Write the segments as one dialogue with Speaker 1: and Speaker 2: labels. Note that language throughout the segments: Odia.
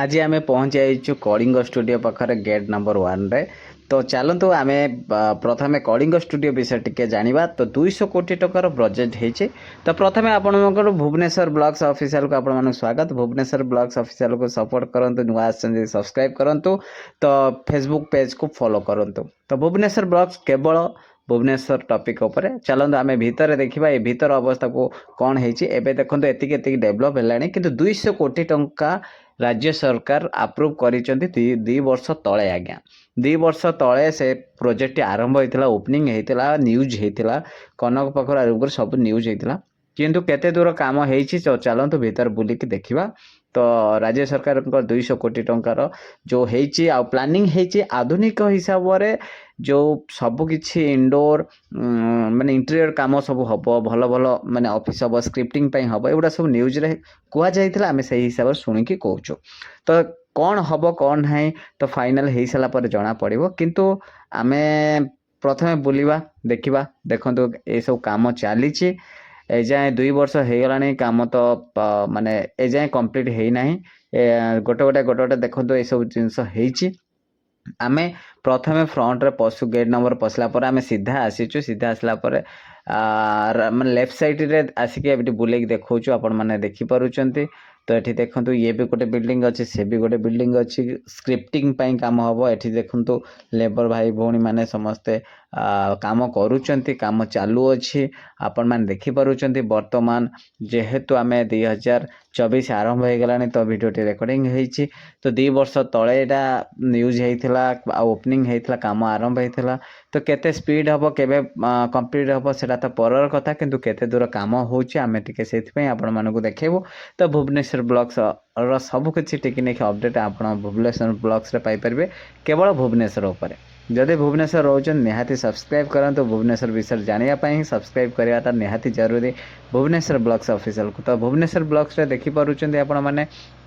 Speaker 1: ଆଜି ଆମେ ପହଞ୍ଚି ଯାଇଛୁ କଳିଙ୍ଗ ଷ୍ଟୁଡ଼ିଓ ପାଖରେ, ଗେଟ୍ ନମ୍ବର 1ରେ। ତ ଚାଲନ୍ତୁ, ଆମେ ପ୍ରଥମେ କଳିଙ୍ଗ ଷ୍ଟୁଡ଼ିଓ ବିଷୟରେ ଟିକେ ଜାଣିବା। ତ 200 କୋଟି ଟଙ୍କାର ବଜେଟ୍ ହେଇଛି। ତ ପ୍ରଥମେ ଆପଣଙ୍କର ଭୁବନେଶ୍ୱର ବ୍ଲଗ୍ସ ଅଫିସିଆଲକୁ ଆପଣମାନଙ୍କୁ ସ୍ୱାଗତ। ଭୁବନେଶ୍ୱର ବ୍ଲଗ୍ସ ଅଫିସିଆଲକୁ ସପୋର୍ଟ କରନ୍ତୁ। ନୂଆ ଆସିଛନ୍ତି, ସବସ୍କ୍ରାଇବ୍ କରନ୍ତୁ, ତ ଫେସବୁକ୍ ପେଜ୍କୁ ଫଲୋ କରନ୍ତୁ। ତ ଭୁବନେଶ୍ୱର ବ୍ଲଗ୍ସ କେବଳ ଭୁବନେଶ୍ୱର ଟପିକ୍ ଉପରେ। ଚାଲନ୍ତୁ, ଆମେ ଭିତରେ ଦେଖିବା ଏ ଭିତର ଅବସ୍ଥାକୁ କ'ଣ ହେଇଛି। ଏବେ ଦେଖନ୍ତୁ, ଏତିକି ଏତିକି ଡେଭଲପ୍ ହେଲାଣି, କିନ୍ତୁ 200 କୋଟି ଟଙ୍କା ରାଜ୍ୟ ସରକାର ଆପ୍ରୁଭ୍ କରିଛନ୍ତି 2 ବର୍ଷ ତଳେ ଆଜ୍ଞା। 2 ବର୍ଷ ତଳେ ସେ ପ୍ରୋଜେକ୍ଟଟି ଆରମ୍ଭ ହେଇଥିଲା, ଓପନିଂ ହେଇଥିଲା, ନ୍ୟୁଜ୍ ହେଇଥିଲା, କନକ ପାଖରୁ ଆରମ୍ଭ କରି ସବୁ ନ୍ୟୁଜ୍ ହେଇଥିଲା। କିନ୍ତୁ କେତେ ଦୂର କାମ ହେଇଛି, ତ ଚାଲନ୍ତୁ ଭିତରେ ବୁଲିକି ଦେଖିବା। ତ ରାଜ୍ୟ ସରକାରଙ୍କ 200 କୋଟି ଟଙ୍କାର ଯେଉଁ ହେଇଛି ଆଉ ପ୍ଲାନିଂ ହେଇଛି, ଆଧୁନିକ ହିସାବରେ ଯେଉଁ ସବୁକିଛି ଇନଡୋର୍ ମାନେ ଇଣ୍ଟେରିୟର କାମ ସବୁ ହେବ, ଭଲ ଭଲ ମାନେ ଅଫିସ୍ ହେବ, ସ୍କ୍ରିପ୍ଟିଂ ପାଇଁ ହେବ, ଏଗୁଡ଼ା ସବୁ ନ୍ୟୁଜ୍ରେ କୁହାଯାଇଥିଲା। ଆମେ ସେଇ ହିସାବରେ ଶୁଣିକି କହୁଛୁ। ତ କ'ଣ ହେବ, କ'ଣ ନାହିଁ, ତ ଫାଇନାଲ୍ ହେଇସାରିଲା ପରେ ଜଣାପଡ଼ିବ। କିନ୍ତୁ ଆମେ ପ୍ରଥମେ ବୁଲିବା, ଦେଖିବା। ଦେଖନ୍ତୁ, ଏସବୁ କାମ ଚାଲିଛି। ଏଯାଏଁ 2 ବର୍ଷ ହେଇଗଲାଣି, କାମ ତ ମାନେ ଏଯାଏଁ କମ୍ପ୍ଲିଟ୍ ହେଇନାହିଁ। ଗୋଟେ ଗୋଟେ ଗୋଟେ ଗୋଟେ ଦେଖନ୍ତୁ, ଏସବୁ ଜିନିଷ ହେଇଛି। ଆମେ ପ୍ରଥମେ ଫ୍ରଣ୍ଟରେ ପଶୁ, ଗେଟ୍ ନମ୍ବର ପଶିଲା ପରେ ଆମେ ସିଧା ଆସିଛୁ। ସିଧା ଆସିଲା ପରେ ମାନେ ଲେଫ୍ଟ ସାଇଡ଼ରେ ଆସିକି ଏଠି ବୁଲେଇକି ଦେଖାଉଛୁ, ଆପଣମାନେ ଦେଖିପାରୁଛନ୍ତି। ତ ଏଠି ଦେଖନ୍ତୁ, ଇଏ ବି ଗୋଟେ ବିଲ୍ଡିଂ ଅଛି, ସେ ବି ଗୋଟେ ବିଲ୍ଡିଂ ଅଛି। ସ୍କ୍ରିପ୍ଟିଂ ପାଇଁ କାମ ହେବ। ଏଠି ଦେଖନ୍ତୁ, ଲେବର ଭାଇ ଭଉଣୀମାନେ ସମସ୍ତେ କାମ କରୁଛନ୍ତି, କାମ ଚାଲୁଅଛି, ଆପଣମାନେ ଦେଖିପାରୁଛନ୍ତି। ବର୍ତ୍ତମାନ ଯେହେତୁ ଆମେ 2024 ଆରମ୍ଭ ହେଇଗଲାଣି, ତ ଭିଡ଼ିଓଟି ରେକର୍ଡ଼ିଂ ହେଇଛି। ତ 2 ବର୍ଷ ତଳେ ଏଇଟା ନ୍ୟୁଜ୍ ହେଇଥିଲା ଆଉ ଓପନିଂ ହେଇଥିଲା, କାମ ଆରମ୍ଭ ହେଇଥିଲା। ତ କେତେ ସ୍ପିଡ଼ ହେବ, କେବେ କମ୍ପ୍ଲିଟ୍ ହେବ, ସେଇଟା ତ ପରର କଥା। କିନ୍ତୁ କେତେ ଦୂର କାମ ହେଉଛି, ଆମେ ଟିକେ ସେଇଥିପାଇଁ ଆପଣମାନଙ୍କୁ ଦେଖେଇବୁ। ତ ଭୁବନେଶ୍ୱର ବ୍ଲଗ୍ସର ସବୁକିଛି ଟିକିନିଖି ଅପଡ଼େଟ୍ ଆପଣ ଭୁବନେଶ୍ୱର ବ୍ଲଗ୍ସରେ ପାଇପାରିବେ, କେବଳ ଭୁବନେଶ୍ୱର ଉପରେ। ଯଦି ଭୁବନେଶ୍ୱର ରହୁଛନ୍ତି, ନିହାତି ସବସ୍କ୍ରାଇବ୍ କରନ୍ତୁ। ଭୁବନେଶ୍ୱର ବିଷୟରେ ଜାଣିବା ପାଇଁ ସବସ୍କ୍ରାଇବ୍ କରିବାଟା ନିହାତି ଜରୁରୀ ଭୁବନେଶ୍ୱର ବ୍ଲଗ୍ସ ଅଫିସିଆଲକୁ। ତ ଭୁବନେଶ୍ୱର ବ୍ଲଗ୍ସରେ ଦେଖିପାରୁଛନ୍ତି ଆପଣମାନେ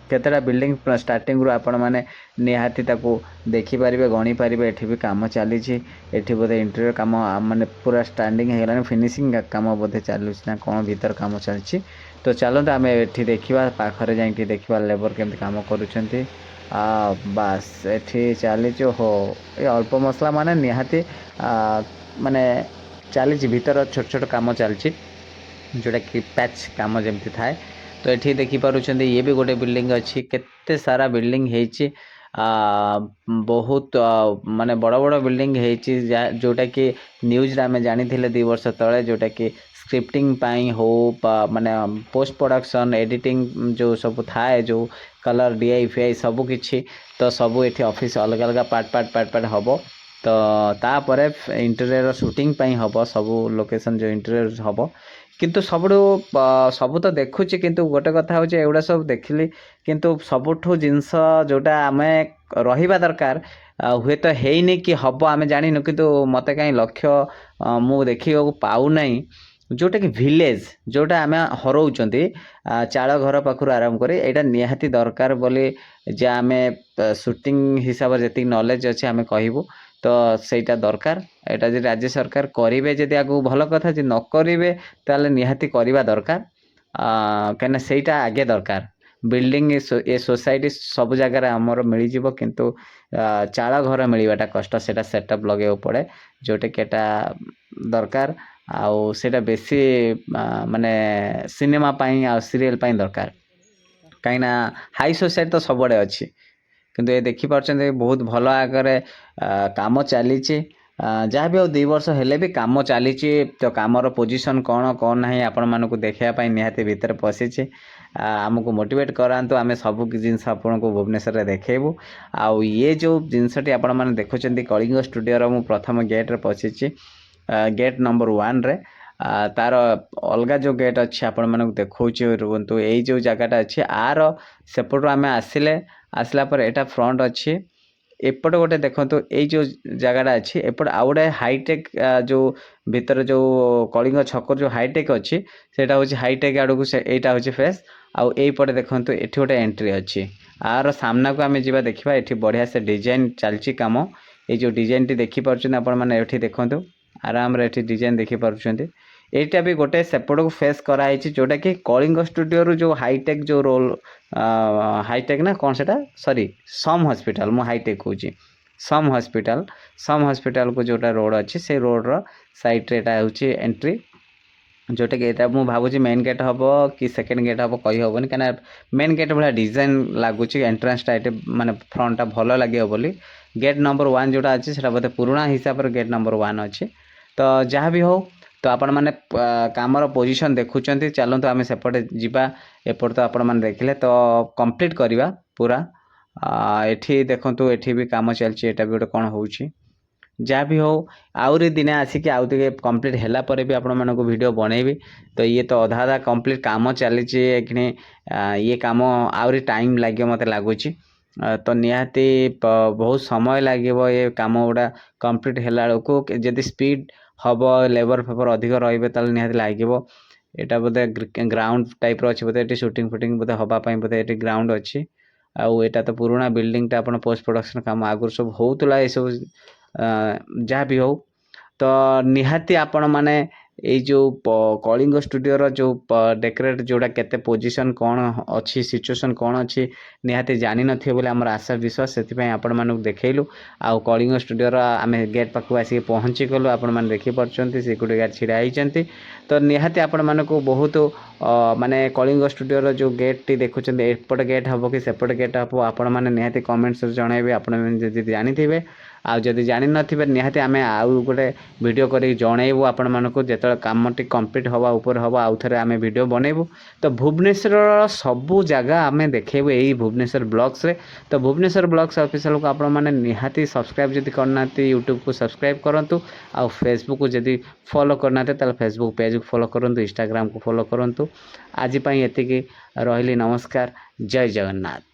Speaker 1: କେତେଟା ବିଲ୍ଡିଂ ଷ୍ଟାର୍ଟିଂରୁ, ଆପଣମାନେ ନିହାତି ତାକୁ ଦେଖିପାରିବେ, ଗଣିପାରିବେ। ଏଠି ବି କାମ ଚାଲିଛି। ଏଠି ବୋଧେ ଇଣ୍ଟେରିୟର କାମ ମାନେ ପୁରା ଷ୍ଟାଣ୍ଡିଂ ହେଇଗଲାଣି, ଫିନିସିଂ କାମ ବୋଧେ ଚାଲୁଛି ନା କ'ଣ, ଭିତର କାମ ଚାଲିଛି। ତ ଚାଲନ୍ତୁ, ଆମେ ଏଠି ଦେଖିବା, ପାଖରେ ଯାଇକି ଦେଖିବା ଲେବର କେମିତି କାମ କରୁଛନ୍ତି। ବାସ୍, ଏଠି ଚାଲିଛି। ହୋ, ଏ ଅଳ୍ପ ମସଲା ମାନେ ନିହାତି ମାନେ ଚାଲିଛି, ଭିତର ଛୋଟ ଛୋଟ କାମ ଚାଲିଛି, ଯେଉଁଟାକି ପ୍ୟାଚ୍ କାମ ଯେମିତି ଥାଏ। ତ ଏଠି ଦେଖିପାରୁଛନ୍ତି, ଇଏ ବି ଗୋଟେ ବିଲ୍ଡିଂ ଅଛି। କେତେ ସାରା ବିଲ୍ଡିଂ ହେଇଛି, ବହୁତ ମାନେ ବଡ଼ ବଡ଼ ବିଲ୍ଡିଂ ହେଇଛି, ଯେଉଁଟାକି ନ୍ୟୁଜ୍ରେ ଆମେ ଜାଣିଥିଲେ 2 ବର୍ଷ ତଳେ, ଯେଉଁଟାକି ସ୍କ୍ରିପ୍ଟିଂ ପାଇଁ ହଉ ବା ମାନେ ପୋଷ୍ଟ ପ୍ରଡ଼କ୍ସନ୍, ଏଡ଼ିଟିଂ ଯେଉଁ ସବୁ ଥାଏ, ଯେଉଁ କଲର୍, ଡିଆଇ ଫିଆଇ ସବୁ କିଛି। ତ ସବୁ ଏଠି ଅଫିସ୍ ଅଲଗା ଅଲଗା ପାର୍ଟ ପାର୍ଟ ପାର୍ଟ ପାର୍ଟ ହେବ। ତ ତାପରେ ଇଣ୍ଟେରିୟର ସୁଟିଂ ପାଇଁ ହେବ, ସବୁ ଲୋକେସନ୍ ଯେଉଁ ଇଣ୍ଟେରିୟର ହେବ। କିନ୍ତୁ ସବୁଠୁ ସବୁ ତ ଦେଖୁଛି, କିନ୍ତୁ ଗୋଟେ କଥା ହେଉଛି, ଏଗୁଡ଼ା ସବୁ ଦେଖିଲି, କିନ୍ତୁ ସବୁଠୁ ଜିନିଷ ଯେଉଁଟା ଆମେ ରହିବା ଦରକାର, ହୁଏତ ହେଇନି କି ହେବ ଆମେ ଜାଣିନୁ, କିନ୍ତୁ ମୋତେ କାହିଁ ଲକ୍ଷ୍ୟ ମୁଁ ଦେଖିବାକୁ ପାଉନାହିଁ, ଯେଉଁଟାକି ଭିଲେଜ୍ ଯେଉଁଟା ଆମେ ହରଉଛନ୍ତି, ଚାଳ ଘର ପାଖରୁ ଆରମ୍ଭ କରି, ଏଇଟା ନିହାତି ଦରକାର ବୋଲି ଯେ ଆମେ ସୁଟିଂ ହିସାବରେ ଯେତିକି ନଲେଜ୍ ଅଛି ଆମେ କହିବୁ। ତ ସେଇଟା ଦରକାର। ଏଇଟା ଯଦି ରାଜ୍ୟ ସରକାର କରିବେ ଯଦି ଆଗକୁ, ଭଲ କଥା। ଯଦି ନ କରିବେ, ତାହେଲେ ନିହାତି କରିବା ଦରକାର, କାହିଁକିନା ସେଇଟା ଆଗେ ଦରକାର। ବିଲ୍ଡିଂ ଏ ସୋସାଇଟି ସବୁ ଜାଗାରେ ଆମର ମିଳିଯିବ, କିନ୍ତୁ ଚାଳ ଘର ମିଳିବାଟା କଷ୍ଟ। ସେଇଟା ସେଟଅପ୍ ଲଗେଇବାକୁ ପଡ଼େ, ଯେଉଁଟାକି ଏଇଟା ଦରକାର। ଆଉ ସେଇଟା ବେଶୀ ମାନେ ସିନେମା ପାଇଁ ଆଉ ସିରିଏଲ୍ ପାଇଁ ଦରକାର, କାହିଁକିନା ହାଇ ସୋସାଇଟି ତ ସବୁଆଡ଼େ ଅଛି। କିନ୍ତୁ ଏ ଦେଖିପାରୁଛନ୍ତି, ବହୁତ ଭଲ ଆଗରେ କାମ ଚାଲିଛି। ଯାହା ବି ଆଉ 2 ବର୍ଷ ହେଲେ ବି କାମ ଚାଲିଛି। ତ କାମର ପୋଜିସନ୍ କ'ଣ, କ'ଣ ନାହିଁ, ଆପଣମାନଙ୍କୁ ଦେଖିବା ପାଇଁ ନିହାତି ଭିତରେ ପଶିଛି। ଆମକୁ ମୋଟିଭେଟ୍ କରାନ୍ତୁ, ଆମେ ସବୁ ଜିନିଷ ଆପଣଙ୍କୁ ଭୁବନେଶ୍ୱରରେ ଦେଖେଇବୁ। ଆଉ ଇଏ ଯେଉଁ ଜିନିଷଟି ଆପଣମାନେ ଦେଖୁଛନ୍ତି, କଳିଙ୍ଗ ଷ୍ଟୁଡ଼ିଓର ମୁଁ ପ୍ରଥମ ଗେଟ୍ରେ ପଶିଛି, ଗେଟ୍ ନମ୍ବର 1ରେ। ତାର ଅଲଗା ଯେଉଁ ଗେଟ୍ ଅଛି, ଆପଣମାନଙ୍କୁ ଦେଖାଉଛି, ରୁହନ୍ତୁ। ଏଇ ଯେଉଁ ଜାଗାଟା ଅଛି, ଆର ସେପଟରୁ ଆମେ ଆସିଲେ, ଆସିଲା ପରେ ଏଇଟା ଫ୍ରଣ୍ଟ ଅଛି। ଏପଟେ ଗୋଟେ ଦେଖନ୍ତୁ, ଏଇ ଯେଉଁ ଜାଗାଟା ଅଛି, ଏପଟେ ଆଉ ଗୋଟେ ହାଇଟେକ୍, ଯେଉଁ ଭିତରେ ଯେଉଁ କଳିଙ୍ଗ ଛକର ଯେଉଁ ହାଇଟେକ୍ ଅଛି, ସେଇଟା ହେଉଛି ହାଇଟେକ୍ ଆଡ଼କୁ ସେ ଏଇଟା ହେଉଛି ଫେସ୍। ଆଉ ଏଇପଟେ ଦେଖନ୍ତୁ, ଏଠି ଗୋଟେ ଏଣ୍ଟ୍ରି ଅଛି। ଆର ସାମ୍ନାକୁ ଆମେ ଯିବା, ଦେଖିବା। ଏଠି ବଢ଼ିଆ ସେ ଡିଜାଇନ୍ ଚାଲିଛି କାମ। ଏଇ ଯେଉଁ ଡିଜାଇନଟି ଦେଖିପାରୁଛନ୍ତି ଆପଣମାନେ, ଏଠି ଦେଖନ୍ତୁ, ଆରାମରେ ଏଠି ଡିଜାଇନ୍ ଦେଖିପାରୁଛନ୍ତି। ଏଇଟା ବି ଗୋଟେ ସେପଟକୁ ଫେସ୍ କରାହେଇଛି, ଯେଉଁଟାକି କଳିଙ୍ଗ ଷ୍ଟୁଡ଼ିଓରୁ ଯେଉଁ ହାଇଟେକ୍, ଯେଉଁ ରୋଲ୍ ହାଇଟେକ୍ ନା କ'ଣ ସେଟା, ସରି, ସମ୍ ହସ୍ପିଟାଲ, ମୁଁ ହାଇଟେକ୍ କହୁଛି, ସମ୍ ହସ୍ପିଟାଲ। ସମ୍ ହସ୍ପିଟାଲକୁ ଯେଉଁଟା ରୋଡ଼ ଅଛି, ସେଇ ରୋଡ଼ର ସାଇଡ଼୍ରେ ଏଇଟା ହେଉଛି ଏଣ୍ଟ୍ରି, ଯେଉଁଟାକି ଏଇଟା ମୁଁ ଭାବୁଛି ମେନ୍ ଗେଟ୍ ହେବ କି ସେକେଣ୍ଡ ଗେଟ୍ ହେବ କହିହେବନି, କାହିଁକିନା ମେନ୍ ଗେଟ୍ ଭଳିଆ ଡିଜାଇନ୍ ଲାଗୁଛି। ଏଣ୍ଟ୍ରାନ୍ସଟା ଏଠି ମାନେ ଫ୍ରଣ୍ଟଟା ଭଲ ଲାଗିବ ବୋଲି। ଗେଟ୍ ନମ୍ବର 1 ଯେଉଁଟା ଅଛି, ସେଇଟା ବୋଧେ ପୁରୁଣା ହିସାବରେ ଗେଟ୍ ନମ୍ବର 1 ଅଛି। ତ ଯାହା ବି ହଉ, ତ ଆପଣମାନେ କାମର ପୋଜିସନ୍ ଦେଖୁଛନ୍ତି। ଚାଲନ୍ତୁ ଆମେ ସେପଟେ ଯିବା। ଏପଟେ ତ ଆପଣମାନେ ଦେଖିଲେ, ତ କମ୍ପ୍ଲିଟ୍ କରିବା ପୁରା। ଏଠି ଦେଖନ୍ତୁ, ଏଠି ବି କାମ ଚାଲିଛି। ଏଇଟା ବି ଗୋଟେ କ'ଣ ହେଉଛି। ଯାହା ବି ହଉ, ଆହୁରି ଦିନେ ଆସିକି ଆଉ ଟିକେ କମ୍ପ୍ଲିଟ୍ ହେଲା ପରେ ବି ଆପଣମାନଙ୍କୁ ଭିଡ଼ିଓ ବନେଇବି। ତ ଇଏ ତ ଅଧା ଅଧା କମ୍ପ୍ଲିଟ୍ କାମ ଚାଲିଛି ଏଖିଣି। ଇଏ କାମ ଆହୁରି ଟାଇମ୍ ଲାଗିବ ମୋତେ ଲାଗୁଛି। ତ ନିହାତି ବହୁତ ସମୟ ଲାଗିବ ଏ କାମ ଗୁଡ଼ା କମ୍ପ୍ଲିଟ୍ ହେଲା ବେଳକୁ। ଯଦି ସ୍ପିଡ଼ ହେବ, ଲେବର ଫେବର ଅଧିକ ରହିବେ, ତାହେଲେ ନିହାତି ଲାଗିବ। ଏଇଟା ବୋଧେ ଗ୍ରାଉଣ୍ଡ ଟାଇପ୍ର ଅଛି ବୋଧେ। ଏଠି ସୁଟିଂ ଫୁଟିଂ ବୋଧେ ହେବା ପାଇଁ ବୋଧେ ଏଠି ଗ୍ରାଉଣ୍ଡ ଅଛି। ଆଉ ଏଇଟା ତ ପୁରୁଣା ବିଲ୍ଡିଂଟା, ଆପଣ ପୋଷ୍ଟ ପ୍ରଡକ୍ସନ୍ କାମ ଆଗରୁ ସବୁ ହେଉଥିଲା ଏସବୁ। ଯାହା ବି ହଉ, ତ ନିହାତି ଆପଣମାନେ ଏଇ ଯେଉଁ କଳିଙ୍ଗ ଷ୍ଟୁଡ଼ିଓର ଯେଉଁ ଡେକୋରେଟ୍, ଯେଉଁଟା କେତେ ପୋଜିସନ୍ କ'ଣ ଅଛି, ସିଚୁଏସନ୍ କ'ଣ ଅଛି, ନିହାତି ଜାଣିନଥିବେ ବୋଲି ଆମର ଆଶା ବିଶ୍ୱାସ। ସେଥିପାଇଁ ଆପଣମାନଙ୍କୁ ଦେଖେଇଲୁ। ଆଉ କଳିଙ୍ଗ ଷ୍ଟୁଡ଼ିଓର ଆମେ ଗେଟ୍ ପାଖକୁ ଆସିକି ପହଞ୍ଚିଗଲୁ। ଆପଣମାନେ ଦେଖିପାରୁଛନ୍ତି, ସିକ୍ୟୁରିଟି ଗାର୍ଡ଼ ଛିଡ଼ା ହେଇଛନ୍ତି। ତ ନିହାତି ଆପଣମାନଙ୍କୁ ବହୁତ ମାନେ କଳିଙ୍ଗ ଷ୍ଟୁଡ଼ିଓର ଯେଉଁ ଗେଟ୍ଟି ଦେଖୁଛନ୍ତି, ଏପଟେ ଗେଟ୍ ହେବ କି ସେପଟେ ଗେଟ୍ ହେବ, ଆପଣମାନେ ନିହାତି କମେଣ୍ଟସରେ ଜଣାଇବେ ଆପଣମାନେ ଯଦି ଜାଣିଥିବେ। ଆଉ ଯଦି ଜାଣିନଥିବେ, ନିହାତି ଆମେ ଆଉ ଗୋଟେ ଭିଡ଼ିଓ କରିକି ଜଣାଇବୁ ଆପଣମାନଙ୍କୁ। ଯେତେବେଳେ କାମଟି କମ୍ପ୍ଲିଟ୍ ହେବା ଉପରେ ହେବ, ଆଉ ଥରେ ଆମେ ଭିଡ଼ିଓ ବନେଇବୁ। ତ ଭୁବନେଶ୍ୱରର ସବୁ ଜାଗା ଆମେ ଦେଖେଇବୁ ଏଇ ଭୁବନେଶ୍ୱର ବ୍ଲଗ୍ସରେ। ତ ଭୁବନେଶ୍ୱର ବ୍ଲଗ୍ସ ଅଫିସିଆଲକୁ ଆପଣମାନେ ନିହାତି ସବସ୍କ୍ରାଇବ୍ ଯଦି କରିନାହାନ୍ତି, ୟୁଟ୍ୟୁବକୁ ସବସ୍କ୍ରାଇବ୍ କରନ୍ତୁ। ଆଉ ଫେସବୁକ୍କୁ ଯଦି ଫଲୋ କରିନାହାନ୍ତି, ତାହେଲେ ଫେସବୁକ୍ ପେଜ୍କୁ ଫଲୋ କରନ୍ତୁ, ଇନଷ୍ଟାଗ୍ରାମକୁ ଫଲୋ କରନ୍ତୁ। ଆଜି ପାଇଁ ଏତିକି ରହିଲି। ନମସ୍କାର, ଜୟ ଜଗନ୍ନାଥ।